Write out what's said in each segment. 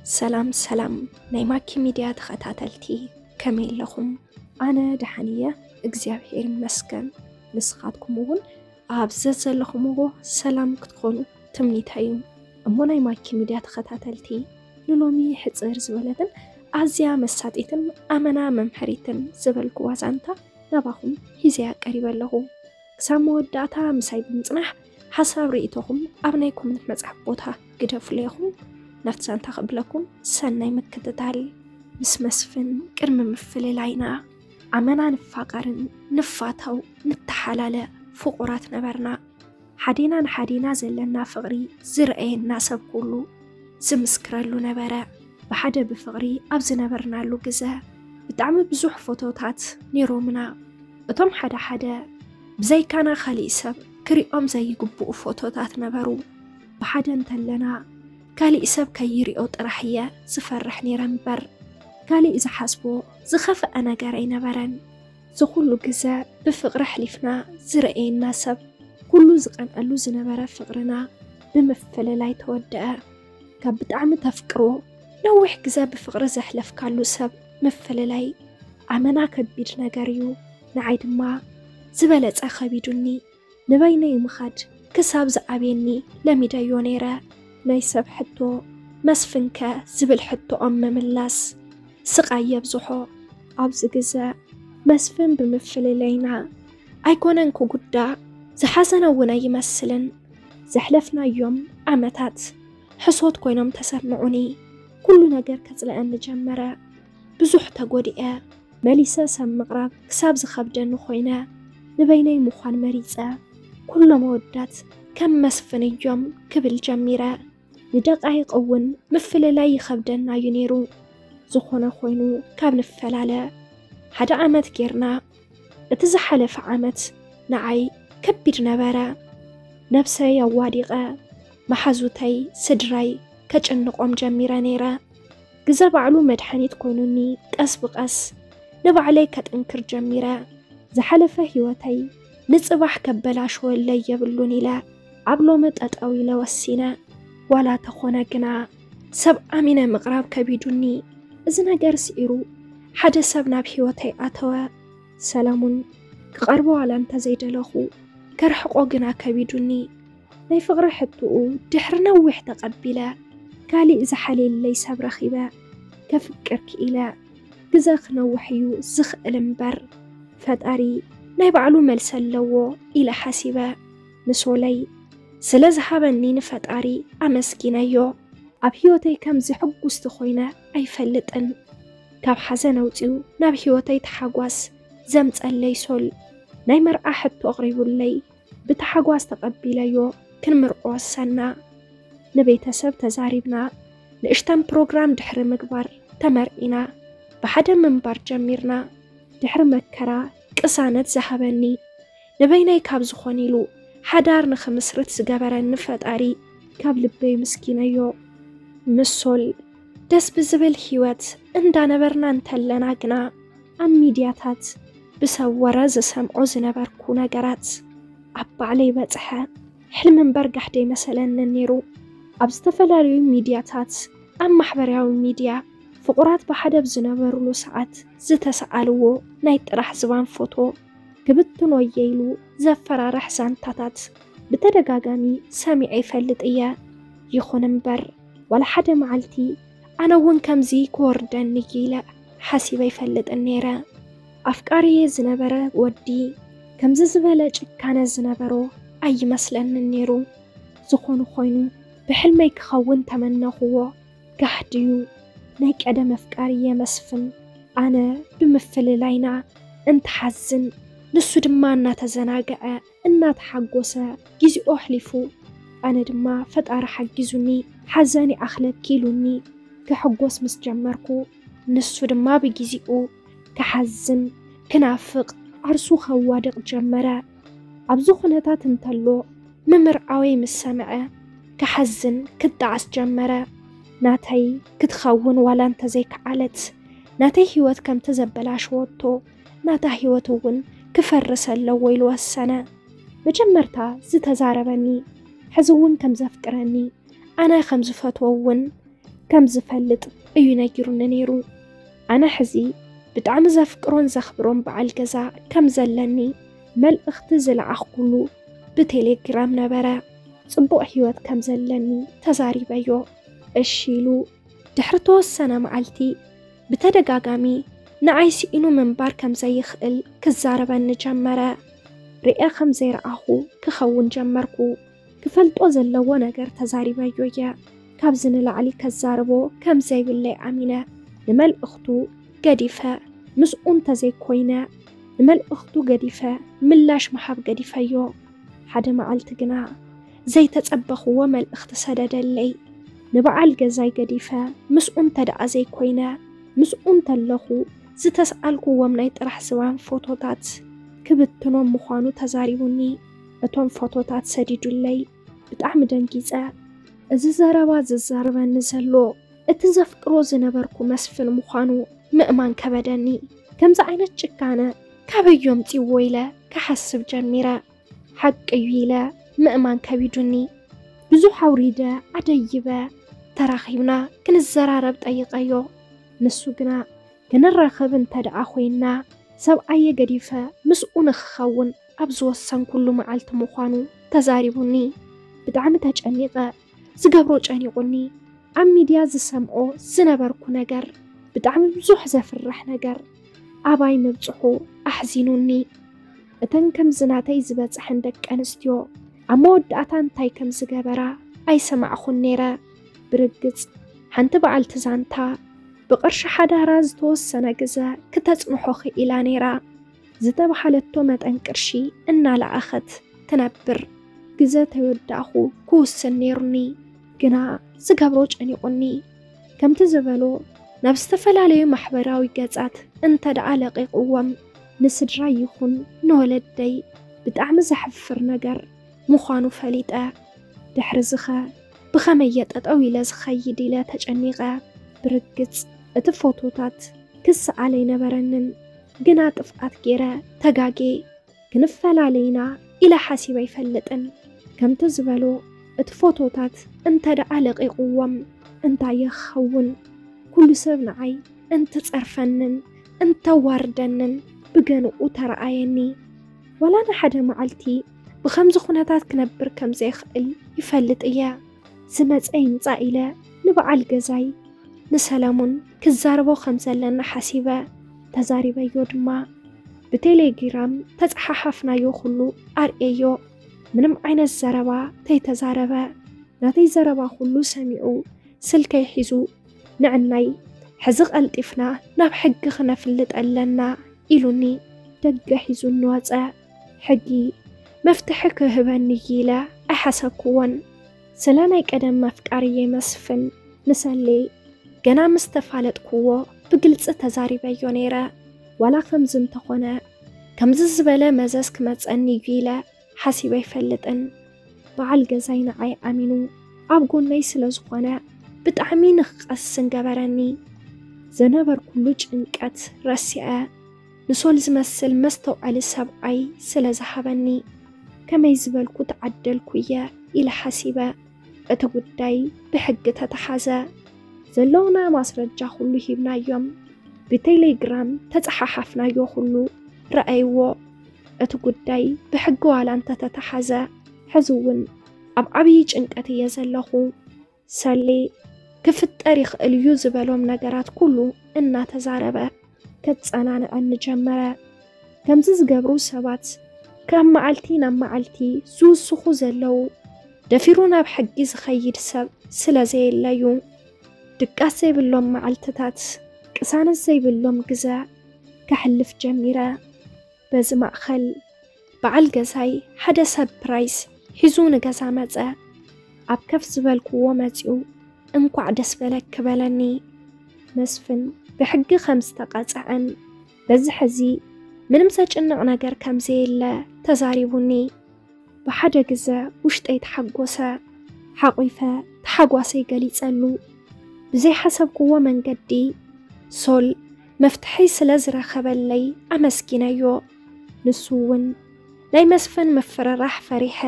ሰላም ሰላም ናይ ማኪ ሚድያ ተኸታተልቲ፣ ከመይ ኣለኹም? ኣነ ደሓን እየ፣ እግዚኣብሔር ይመስገን። ንስኻትኩም እውን ኣብ ዘዘለኹምዎ ሰላም ክትኾኑ ትምኒተይ እዩ። እሞ ናይ ማኪ ሚድያ ተኸታተልቲ፣ ንሎሚ ሕፅር ዝበለትን ኣዝያ መሳጢትን ኣመና መምሐሪትን ዝበልኩዋ ዛንታ ናባኹም ሒዘያ ቀሪበ ኣለኹ። ክሳብ መወዳእታ ምሳይ ብምጽናሕ ሓሳብ ርእይቶኹም ኣብ ናይ ኮመንት መጽሓፍ ቦታ ግደፉለይ ኢኹም። ናብቲ ዛንታ ክብለኩም ሰናይ ምክትታል። ምስ መስፍን ቅድሚ ምፍልላይና ኣመና ንፋቐርን ንፋተው ንተሓላለ ፍቑራት ነበርና። ሓዴና ንሓዴና ዘለና ፍቕሪ ዝረኣየና ሰብ ኩሉ ዝምስክረሉ ነበረ። ብሓደ ብፍቕሪ ኣብ ዝነበርናሉ ግዘ ብጣዕሚ ብዙሕ ፎቶታት ነይሮምና። እቶም ሓደ ሓደ ብዘይካና ካሊእ ሰብ ክሪኦም ዘይግብኡ ፎቶታት ነበሩ። ብሓደ እንተለና ካሊእ ሰብ ከይሪኦ ጥራሕ እየ ዝፈርሕ ነይረ እምበር ካሊእ ዝሓስቦ ዝኸፍአ ነገር ኣይነበረን። ዝኹሉ ግዘ ብፍቕሪ ኣሕሊፍና ዝረኣየና ሰብ ኩሉ ዝቐንኣሉ ዝነበረ ፍቕርና ብምፍልላይ ተወደኣ። ካብ ብጣዕሚ ተፍቅሮ ነዊሕ ግዘ ብፍቕሪ ዘሕለፍካሉ ሰብ ምፍልላይ ኣመና ከቢድ ነገር እዩ። ንዓይ ድማ ዝበለፀ ከቢዱኒ። ንበይነይ ምኻድ ክሳብ ዝኣብየኒ ለሚደዮ ነይረ። ናይ ሰብ ሕቶ፣ መስፍንከ ዝብል ሕቶኦም ምምላስ ስቓይ የብዝሖ። ኣብዚ ግዘ መስፍን ብምፍልለይና ኣይኮነን ክጉዳእ፣ ዝሓዘነ እውን ኣይመስልን። ዘሕለፍናዮም ዓመታት ሕሶት ኮይኖም ተሰምዑኒ። ኩሉ ነገር ከፅልአኒ ጀመረ። ብዙሕ ተጎዲኤ። መሊሰ ሰብ ምቕራብ ክሳብ ዝኸብደኒ ኮይነ። ንበይነይ ምዃን መሪጸ። ኩሎም ኣወዳት ከም መስፍን እዮም ክብል ጀሚረ። ንደቃይቕ እውን ምፍልላይ ይኸብደና እዩ ነይሩ። ዝኾነ ኮይኑ ካብ ንፈላለ ሓደ ዓመት ጌርና። እቲ ዝሓለፈ ዓመት ንዓይ ከቢድ ነበረ። ነብሰይ ኣዋዲቐ መሓዙተይ ስድራይ ከጭንቖም ጀሚረ ነይረ። ግዘ ባዕሉ መድሓኒት ኮይኑኒ ቀስ ብቐስ ንባዕለይ ከጥንክር ጀሚረ። ዝሓለፈ ህይወተይ ንፅባሕ ከበላሽወለይ የብሉን ኢለ ኣብ ሎሚ ጠጠው ኢለ ወሲነ። ዋላ ተኾነ ግና ሰብ ኣሚነ ምቕራብ ከቢዱኒ። እዚ ነገር ስዒሩ ሓደ ሰብ ናብ ህይወተይ ኣተወ። ሰለሙን ክቐርቦ ዋላ እንተዘይደለኹ ከርሕቆ ግና ከቢዱኒ። ናይ ፍቕሪ ሕትኡ ድሕሪ ነዊሕ ተቐቢለ። ካሊእ ዝሓልየለይ ሰብ ረኺበ። ከፍቅር ክኢለ። ግዘ ክነውሕ እዩ ዝኽእል እምበር ፈጣሪ ናይ ባዕሉ መልሲ ኣለዎ ኢለ ሓሲበ። ንሶለይ ስለ ዝሃበኒ ንፈጣሪ ኣመስጊነዮ። ኣብ ህይወተይ ከምዚ ሕጉስቲ ኮይነ ኣይፈልጥን። ካብ ሓዘን ኣውፅኡ ናብ ህይወተይ ተሓጓስ ዘምፀለይ ሶል ናይ መርዓ ሕቶ ኣቕሪቡለይ። ብተሓጓስ ተቐቢለዮ ክንምርዖ ወሰና። ንቤተሰብ ተዛሪብና ንእሽተን ፕሮግራም ድሕሪ ምግባር ተመርዒና። ብሓደ ምንባር ጀሚርና። ድሕሪ መከራ ቅሳነት ዝሃበኒ ንበይነይ ካብ ዝኾን ኢሉ ሓዳር ንኽምስርት ዝገበረኒ ፈጣሪ ካብ ልበይ ምስኪነዮ። ምሶል ደስ ብዝብል ህይወት እንዳነበርና እንተለና ግና ኣብ ሚድያታት ብሰብ ወረ ዝሰምዖ ዝነበርኩ ነገራት ኣብ ባዕለይ በፅሐ። ሕልሚ እምበር ጋሕደይ መሰለኒ ነይሩ። ኣብ ዝተፈላለዩ ሚድያታት ኣብ ማሕበራዊ ሚድያ ፍቑራት ብሓደ ኣብ ዝነበሩሉ ሰዓት ዝተሰኣልዎ ናይ ጥራሕ ዝባን ፎቶ ክብትኖ እየ ኢሉ ዘፈራርሕ ዛንታታት ብተደጋጋሚ ሰሚዐ ይፈልጥ እየ። ይኹን እምበር ዋላ ሓደ መዓልቲ ኣነ እውን ከምዚ ክወርደኒ እዩ ኢለ ሓሲበ ኣይፈልጥን ነይረ። ኣፍቃሪየ ዝነበረ ወዲ ከምዚ ዝበለ ጭካነ ዝነበሮ ኣይመስለንን ነይሩ። ዝኾነ ኮይኑ ብሕልመይ ክኸውን ተመነኽዎ። ጋህ ድዩ ናይ ቀደም ኣፍቃሪየ መስፍን ኣነ ብምፍልላይና እንትሓዝን ንሱ ድማ እናተዘናግዐ እናተሓጎሰ ግዜኡ ኣሕሊፉ ኣነ ድማ ፈጣሪ ሓጊዙኒ ሓዘን ይኣኽለኪ ኢሉኒ ክሕጎስ ምስ ጀመርኩ ንሱ ድማ ብግዜኡ ክሓዝን ክናፍቕ ዓርሱ ከዋድቕ ጀመረ። ኣብዚ ኩነታት እንተሎ ምምርዓወይ ምስ ሰምዐ ክሓዝን ክጣዓስ ጀመረ። ናተይ ክትኸውን ዋላ እንተዘይከዓለት ናተይ ህይወት ከምቲ ዘበላሸወቶ ናታ ህይወት እውን ክፈርስ ኣለዎ ኢሉ ወሰነ። መጀመርታ ዝተዛረበኒ ሕዚ እውን ከም ዘፍቅረኒ ኣነ ከም ዝፈትዎ እውን ከም ዝፈልጥ እዩ ነጊሩኒ ነይሩ። ኣነ ሕዚ ብጣዕሚ ዘፍቅሮን ዘኽብሮን በዓል ገዛ ከም ዘለኒ መልእኽቲ ዝለኣኽኩሉ ብቴሌግራም ነበረ። ጽቡቕ ህይወት ከም ዘለኒ ተዛሪበዮ። እሺ ኢሉ ድሕሪ ተወሰነ መዓልቲ ብተደጋጋሚ ንዓይ ስኢኑ ምንባር ከም ዘይኽእል ክዛረበኒ ጀመረ። ርኤ ከም ዘይረኣኹ ክኸውን ጀመርኩ። ክፈልጦ ዘለዎ ነገር ተዛሪበዮ እየ። ካብዚ ንላዕሊ ከዛርቦ ከም ዘይብለይ ኣሚነ፣ ንመልእኽቱ ገዲፈ፣ ምስኡ እንተዘይኮይነ፣ ንመልእኽቱ ገዲፈ ምላሽ ምሃብ ገዲፈዮ። ሓደ መዓልቲ ግና ዘይተጸበኽዎ መልእኽቲ ሰደደለይ። ንበዓል ገዛይ ገዲፈ ምስኡ እንተ ደኣ ዘይኮይነ፣ ምስኡ እንተለኹ ዝተስኣልኩዎም ናይ ጥራሕ ዝባን ፎቶታት ክብትኖም ምዃኑ ተዛሪቡኒ። እቶም ፎቶታት ሰዲዱለይ። ብጣዕሚ ደንጊጸ። እዚ ዘረባ ዝዛረበኒ ዘሎ እቲ ዘፍቅሮ ዝነበርኩ መስፍን ምዃኑ ምእማን ከበደኒ። ከምዚ ዓይነት ጭካነ ካበይ ኣምጺእዎ ኢለ ክሓስብ ጀሚረ። ሓቂ እዩ ኢለ ምእማን ከቢዱኒ። ብዙሕ ኣውሪደ ኣደይበ ተራኺብና ክንዘራረብ ጠይቐዮ። ንሱ ግና ክንራኸብ እንተ ደኣ ኮይንና ሰብኣየ ገዲፈ ምስኡ ንኽኸውን ኣብ ዝወሰንኩሉ መዓልቲ ምዃኑ ተዛሪቡኒ። ብጣዕሚ ተጨኒቐ። ዝገብሮ ጨኒቑኒ። ኣብ ሚድያ ዝሰምዖ ዝነበርኩ ነገር፣ ብጣዕሚ ብዙሕ ዘፍርሕ ነገር ኣባይ ምብጽሑ ኣሕዚኑኒ። እተን ከምዚ ናተይ ዝበጽሐን ደቂ ኣንስትዮ ኣብ መወዳእታ እንታይ ከም ዝገበራ ኣይሰማዕኹን ነይረ። ብርግጽ ሓንቲ በዓልቲ ዛንታ ብቕርሺ ሓዳራ ዝተወሰነ ግዘ ክተጽንሖ ክኢላ ነይራ። ዝተባሃለቶ መጠን ቅርሺ እናለኣኸት ትነብር። ግዘ ተይወዳእኹ ክውስን ነይሩኒ፣ ግና ዝገብሮ ጨኒቑኒ። ከምቲ ዝበሎ ናብ ዝተፈላለዩ ማሕበራዊ ገጻት እንተ ደኣ ለቒቕዎም ንስድራይ ይኹን ንወለደይ ብጣዕሚ ዘሕፍር ነገር ምዃኑ ፈሊጠ። ድሕሪ ዝኸ ብኸመይ እየ ጠጠው ኢለ ዝኸይድ ኢለ ተጨኒቐ። ብርግጽ እቲ ፎቶታት ክሰኣል ኣይነበረንን፣ ግና ጥፍኣት ገይረ ተጋጌ። ክንፈላለይና ኢለ ሓሲበ ኣይፈልጥን። ከምቲ ዝበሎ እቲ ፎቶታት እንተ ደኣ ለቒቕዎም እንታይ እየ ክኸውን? ኩሉ ሰብ ንዓይ እንትጸርፈንን እንተዋርደንን ብገንኡ ተረኣየኒ። ዋላ ንሓደ መዓልቲ ብኸምዚ ኩነታት ክነብር ከም ዘይኽእል ይፈልጥ እየ። ዝመጸ ይምጻእ ኢለ ንበዓል ገዛይ ንሰለሙን ክዛረቦ ከም ዘለና ሓሲበ ተዛሪበዮ ድማ። ብቴሌግራም ተጸሓሓፍናዮ ኩሉ ኣርእየዮ። ምንም ዓይነት ዘረባ ተይተዛረበ። ናተይ ዘረባ ኩሉ ሰሚዑ ስልከይ ሒዙ ንዕናይ ሕዚ ቀልጢፍና ናብ ሕጊ ክነፍልጥ ኣለና ኢሉኒ ደገ ሒዙኒ ወጸ። ሕጊ መፍትሒ ክህበኒ እዩ ኢለ ኣይሓሰብኩዎን። ስለ ናይ ቀደም መፍቃርየይ መስፍን ንሰሌ ገና ምስ ተፋለጥኩዎ ብግልጺ ተዛሪበዮ ነይረ። ዋላ ከምዚ እንተኾነ ከምዚ ዝበለ መዘዝ ክመጸኒ እዩ ኢለ ሓሲበ ኣይፈልጥን። በዓል ገዛይ ንዓይ ኣሚኑ ኣብ ጎነይ ስለ ዝኾነ ብጣዕሚ ንኽቐስን ገበረኒ። ዝነበርኩሉ ጭንቀት ረሲዐ ንሶል ዝመስል መስተውዐሊ ሰብኣይ ስለ ዝሃበኒ ከመይ ዝበልኩ ተዓደልኩ እየ ኢለ ሓሲበ። እቲ ጉዳይ ብሕጊ ተተሓዘ። ዘለውና ማስረጃ ኩሉ ሂብናዮም። ብቴሌግራም ተጸሓሓፍናዮ ኩሉ ረኣይዎ። እቲ ጉዳይ ብሕጊ ዋላ እንተተተሓዘ፣ ሕዚ እውን ኣብ ዓብዪ ጭንቀት እየ ዘለኹ። ሰሌ ክፍጠር ይኽእል እዩ ዝበሎም ነገራት ኩሉ እናተዛረበ ከጸናንዐኒ ጀመረ። ከምዚ ዝገብሩ ሰባት ካብ መዓልቲ ናብ መዓልቲ ዝውስኹ ዘለዉ፣ ደፊሩ ናብ ሕጊ ዝኸይድ ሰብ ስለ ዘየለዩ፣ ድቃስ ዘይብሎም መዓልትታት፣ ቅሳነት ዘይብሎም ግዘ ከሕልፍ ጀሚረ። በዚ ማእኸል በዓል ገዛይ ሓደ ሰርፕራይዝ ሒዙ ንገዛ መጸ። ኣብ ከፍ ዝበልክዎ መጺኡ እንኳዕ ደስ በለክ በለኒ። መስፍን ብሕጊ ከም ዝተቐጽዐን በዚ ሕዚ ምንም ዘጭንቕ ነገር ከም ዘየለ ተዛሪቡኒ። ብሓደ ግዘ ውሽጠይ ተሓጎሰ። ሓቒፈ ተሓጓሰይ ገሊጸሉ። ብዘይሓሰብክዎ መንገዲ ሶል መፍትሐይ ስለ ዝረኸበለይ ኣመስጊነዮ። ንሱ እውን ናይ መስፍን ምፍርራሕ ፈሪሐ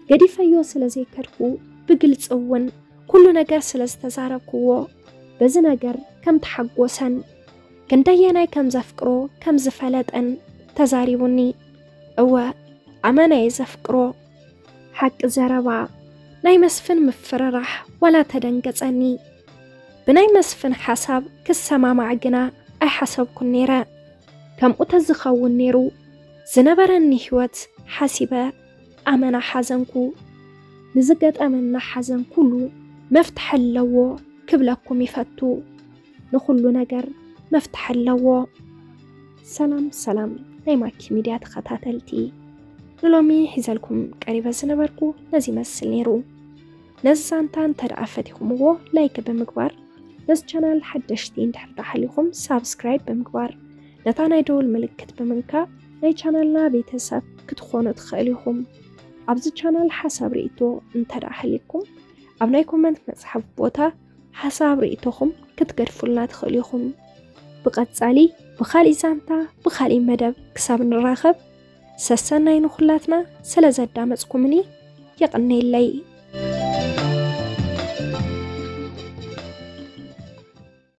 ገዲፈዮ ስለ ዘይከድኩ ብግልጺ እውን ኩሉ ነገር ስለ ዝተዛረብክዎ፣ በዚ ነገር ከም ተሓጎሰን ክንደየናይ ከም ዘፍቅሮ ከም ዝፈለጠን ተዛሪቡኒ። እወ፣ ኣመና እየ ዘፍቅሮ። ሓቂ ዘረባ፣ ናይ መስፍን ምፍርራሕ ዋላ ተደንገጸኒ። ብናይ መስፍን ሓሳብ ክሰማማዕ ግና ኣይሓሰብኩን ነይረ። ከምኡ ተዝኸውን ነይሩ፣ ዝነበረኒ ህይወት ሓሲበ ኣመና ሓዘንኩ። ንዝገጠመና ሓዘን ኩሉ መፍትሒ ኣለዎ ክብለኩም ይፈቱ። ንኹሉ ነገር መፍትሒ ኣለዎ። ሰላም ሰላም ናይ ማኪ ሚድያ ተኸታተልቲ፣ ንሎሚ ሒዘልኩም ቀሪበ ዝነበርኩ ነዚ ይመስል ነይሩ። ነዚ ዛንታ እንተ ደኣ ፈቲኹምዎ ላይክ ብምግባር፣ ነዚ ቻናል ሓደሽቲ እንድሕር ደኣ ሃሊኹም ሳብስክራይብ ብምግባር፣ ነታ ናይ ደወል ምልክት ብምንካእ ናይ ቻናልና ቤተሰብ ክትኾኑ ትኽእሉ ኢኹም። ኣብዚ ቻናል ሓሳብ ርእይቶ እንተ ደኣ ሃሊኩም ኣብ ናይ ኮመንት መጽሓፍ ቦታ ሓሳብ ርእይቶኹም ክትገድፉልና ትኽእሉ ኢኹም። ብቐጻሊ ብኻልእ ዛንታ ብኻልእ መደብ ክሳብ ንራኸብ ሰሰናይ ንኹላትና ስለ ዘዳመጽኩምኒ የቐነየለይ።